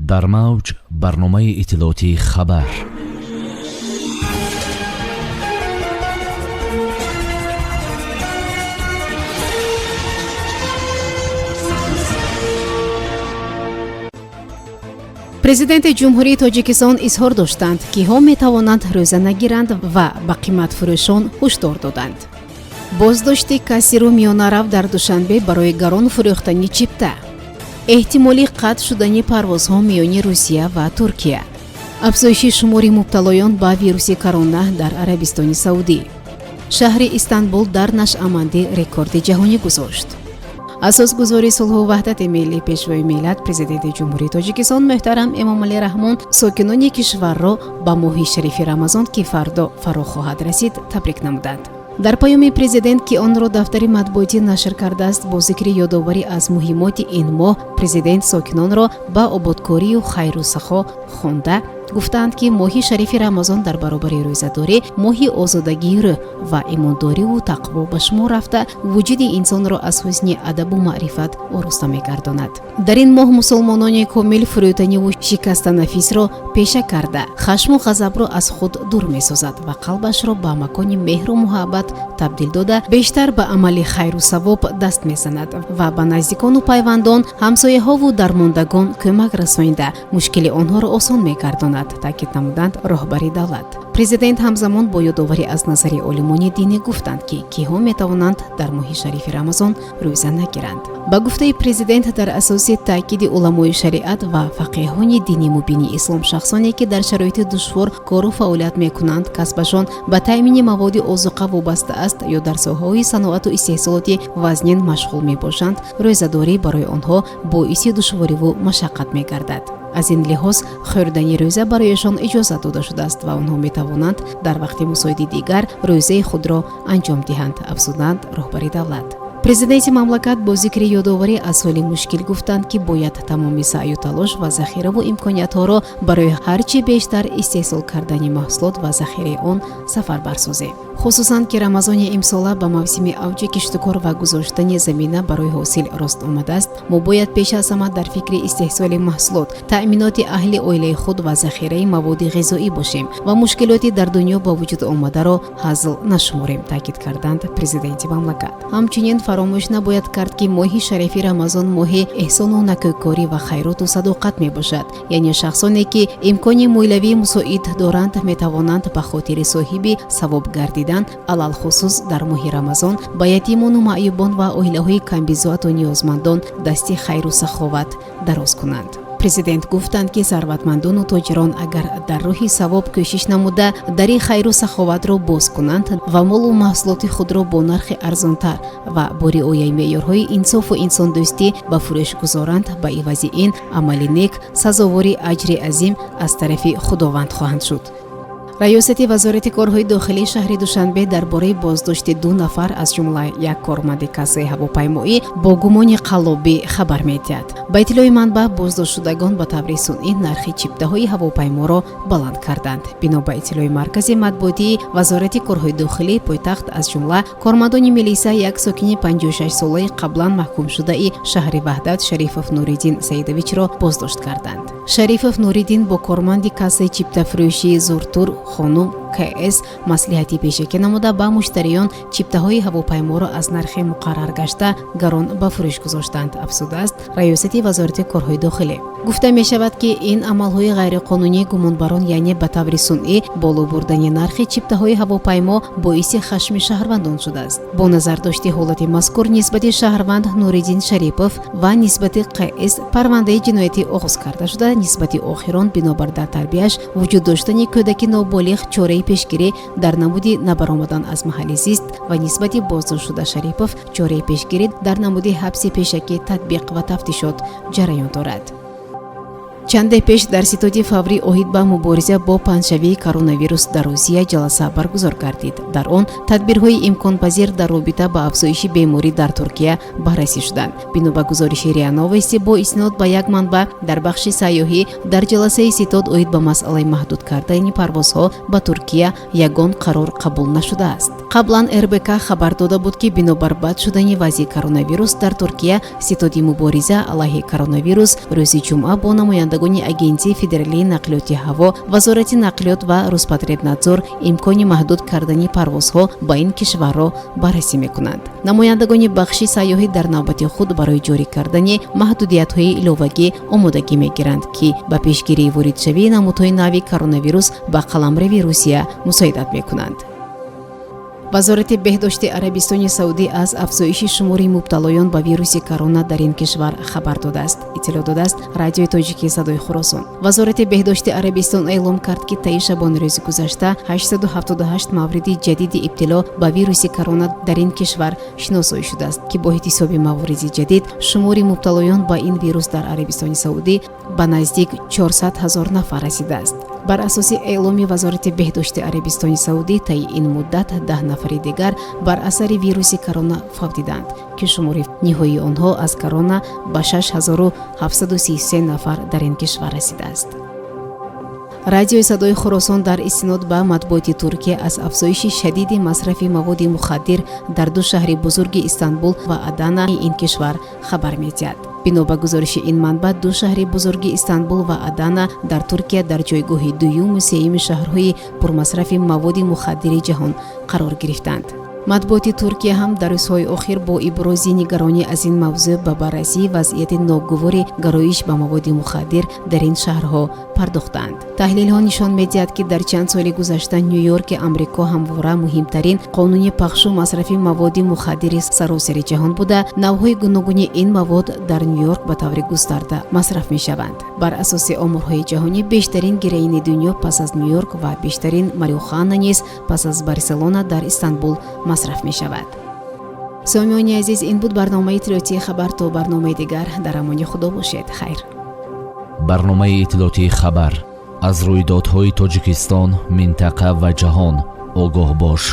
Дар мавҷ барномаи иттилоотии «Хабар». Президенти Ҷумҳурии Тоҷикистон изҳор доштанд, киҳо метавонанд рӯза нагиранд ва ба қиматфурӯшон ҳушдор доданд. Боздошти кассиру миёнарав дар Душанбе барои гарон фурӯхтани чипта. Эҳтимоли қатъ шудани парвозҳо миёни Русия ва Туркия. Афзоиши шумори мубталоён ба вируси корона дар Арабистони Саудӣ. Шаҳри Истанбул дар нашъамандӣ рекорди ҷаҳонӣ гузошт. Асосгузори сулҳу ваҳдати миллӣ, Пешвои миллат, Президенти Ҷумҳурии Тоҷикистон муҳтарам Эмомалӣ Раҳмон сокинони кишварро ба моҳи шарифи Рамазон, ки фардо фаро хоҳад расид, табрик намуданд. Дар паёми президент, ки онро дафтари матбуотӣ нашр кардааст, бо зикри ёдоварӣ аз муҳимоти ин моҳ, президент сокинонро ба ободкорию хайру сахо хонда гуфтаанд, ки моҳи шарифи Рамазон дар баробари рӯзадорӣ моҳи озодагии рӯҳ ва имондориву тақво ба шумор рафта, вуҷуди инсонро аз ҳусни адабу маърифат ороста мегардонад. Дар ин моҳ мусулмонони комил фурӯтаниву шикастанафисро пеша карда, хашму ғазабро аз худ дур месозад ва қалбашро ба макони меҳру муҳаббат табдил дода, бештар ба амали хайру савоб даст мезанад ва ба наздикону пайвандон, ҳамсояҳову дармондагон кӯмак расонида, мушкили онҳоро осон мегардонад, таъкид намуданд роҳбари давлат. Президент ҳамзамон бо ёдоварӣ аз назари олимони динӣ гуфтанд, ки киҳо метавонанд дар моҳи шарифи Рамазон рӯза нагиранд. Ба гуфтаи президент, дар асоси таъкиди уламои шариат ва фақеҳони дини мубини ислом, шахсоне ки дар шароити душвор кору фаъолият мекунанд, касбашон ба таъмини маводи озуқа вобаста аст ё дар соҳаҳои саноату истеҳсолоти вазнин машғул мебошанд, рӯзадорӣ барои онҳо боиси душвориву машаққат мегардад. Аз ин лиҳоз хӯрдани рӯза барояшон иҷозат дода шудааст ва онҳо метавонанд дар вақти мусоиди дигар рӯзаи худро анҷом диҳанд, афзуданд роҳбари давлат. Президенти мамлакат бо зикри ёдоварӣ аз ҳоли мушкил гуфтанд, ки бояд тамоми саъю талош ва захираву имкониятҳоро барои ҳар чӣ бештар истеҳсол кардани маҳсулот ва захираи он сафарбар созем, хусусан ки Рамазони имсола ба мавсими авҷи киштукор ва гузоштани замина барои ҳосил рост омадааст. Мо бояд пеш аз ҳама дар фикри истеҳсоли маҳсулот, таъминоти аҳли оилаи худ ва захираи маводи ғизоӣ бошем ва мушкилоти дар дунё ба вуҷуд омадаро ҳазл нашуморем, таъкид карданд президенти мамлакат. Ҳамчунин фаромӯш набояд кард, ки моҳи шарифи Рамазон моҳи эҳсону накӯкорӣ ва хайроту садоқат мебошад. Яъне шахсоне ки имкони молиявии мусоид доранд, метавонанд ба хотири соҳиби савоб гардидан, алалхусус дар моҳи Рамазон, ба ятимону маъюбон ва оилаҳои камбизоату ниёзмандон дасти хайру саховат дароз кунанд. Президент гуфтанд, ки сарватмандону тоҷирон агар дар роҳи савоб кӯшиш намуда, дари хайру саховатро боз кунанд ва молу маҳсулоти худро бо нархи арзонтар ва бо риояи меъёрҳои инсофу инсондӯстӣ ба фурӯш гузоранд, ба ивази ин амали нек сазовори аҷри азим аз тарафи Худованд хоҳанд шуд. Раёсати Вазорати корҳои дохилии шаҳри Душанбе дар бораи боздошти ду нафар, аз ҷумла як корманди кассаи ҳавопаймоӣ, бо гумони қаллобӣ хабар медиҳад. Ба иттилои манбаъ, боздоштшудагон ба таври сунъӣ нархи чиптаҳои ҳавопайморо баланд карданд. Бино ба иттилои маркази матбуотии Вазорати корҳои дохилии пойтахт, аз ҷумла кормандони милиса як сокини 56-солаи қаблан маҳкумшудаи шаҳри Ваҳдат, Шарифов Нуриддин Саидовичро боздошт карданд. Шарифов Нуриддин бо корманди кассаи чиптафурӯшии Зуртур хонум КС маслиҳати пешакӣ намуда, ба муштариён чиптаҳои ҳавопайморо аз нархи муқаррар гашта гарон ба фурӯш гузоштанд, афзудааст раёсати Вазорати корҳои дохилӣ. Гуфта мешавад, ки ин амалҳои ғайриқонунии гумонбарон, яъне ба таври сунъӣ боло бурдани нархи чиптаҳои ҳавопаймо, боиси хашми шаҳрвандон шудааст. Бо назардошти ҳолати мазкур нисбати шаҳрванд Нуриддин Шарипов ва нисбати ҚС парвандаи ҷиноятӣ оғоз карда шуда, нисбати охирон бинобар дар тарбияш вуҷуд доштани кӯдаки ноболиғ чораи пешгирӣ дар намуди набаромадан аз маҳалли зист ва нисбати боздоштшуда Шарипов чораи пешгирӣ дар намуди ҳабси пешакӣ татбиқ ва тафтишот ҷараён дорад. Чанде пеш дар ситоди фаврӣ оид ба мубориза бо паҳншавии коронавирус дар Русия ҷаласа баргузор гардид. Дар он тадбирҳои имконпазир дар робита ба афзоиши беморӣ дар Туркия баррасӣ шуданд. Бино ба гузориши РИА Новости бо истинод ба як манбаъ дар бахши сайёҳӣ, дар ҷаласаи ситод оид ба масъалаи маҳдуд кардани парвозҳо ба Туркия ягон қарор қабул нашудааст. Қаблан РБК хабар дода буд, ки бинобар бад шудани вазъи коронавирус дар Туркия, ситоди мубориза алайҳи коронавирус рӯзи ҷумъа бо намояндагони Намояндагони Агентии федералии нақлиёти ҳаво, Вазорати нақлиёт ва Роспотребнадзор имкони маҳдуд кардани парвозҳо ба ин кишварро баррасӣ мекунанд. Намояндагони бахши сайёҳӣ дар навбати худ барои ҷорӣ кардани маҳдудиятҳои иловагӣ омодагӣ мегиранд, ки ба пешгирии воридшавии намудҳои нави коронавирус ба қаламрави Русия мусоидат мекунанд. Вазорати беҳдошти Арабистони Саудӣ аз афзоиши шумори мубталоён ба вируси корона дар ин кишвар хабар додааст, иттилоъ додааст Радиои Тоҷикии Садои Хуросон. Вазорати беҳдошти Арабистон эълом кард, ки таи шабонарӯзи гузашта 878 мавриди ҷадиди ибтило ба вируси корона дар ин кишвар шиносоӣ шудааст, ки бо ҳисоби мавориди ҷадид шумори мубталоён ба ин вирус дар Арабистони Саудӣ ба наздик 400 ҳазор нафар расидааст. Бар асоси эъломи Вазорати беҳдошти Арабистони Саудӣ, таи ин муддат 10 нафари дигар бар асари вируси корона фавтиданд, ки шумори ниҳоии онҳо аз корона ба 6733 нафар дар ин кишвар расидааст. Радиои Садои Хуросон дар истинод ба матбуоти Туркия аз афзоиши шадиди масрафи маводи мухаддир дар ду шаҳри бузурги Истанбул ва Адана ин кишвар хабар медиҳад. Бино ба гузориши ин манбаъ, ду шаҳри бузурги Истанбул ва Адана дар Туркия дар ҷойгоҳи дуюму сеюми шаҳрҳои пурмасрафи маводи мухаддири ҷаҳон қарор гирифтанд. Матбуоти Туркия ҳам дар рӯзҳои охир бо ибрози нигаронӣ аз ин мавзӯъ ба баррасии вазъияти ногувори гароиш ба маводи мухаддир дар ин шаҳрҳо пардохтаанд. Таҳлилҳо нишон медиҳад, ки дар чанд соли гузашта Ню-Йорки Амрико ҳамвора муҳимтарин қонуни пахшу масрафи маводи мухаддири саросари ҷаҳон буда, навъҳои гуногуни ин мавод дар Ню-Йорк ба таври густарда масраф мешаванд. Бар асоси оморҳои ҷаҳонӣ, бештарин героини дунё пас аз Ню-Йорк ва бештарин марихуана низ пас аз Барселона дар Истанбул масраф мешавад. Сомиёни азиз, ин буд барномаи иттилоотии «Хабар». То барномаи дигар дар амони Худо бошед. Хайр. Барномаи иттилоотии «Хабар». Аз рӯйдодҳои Тоҷикистон, минтақа ва ҷаҳон огоҳ бош.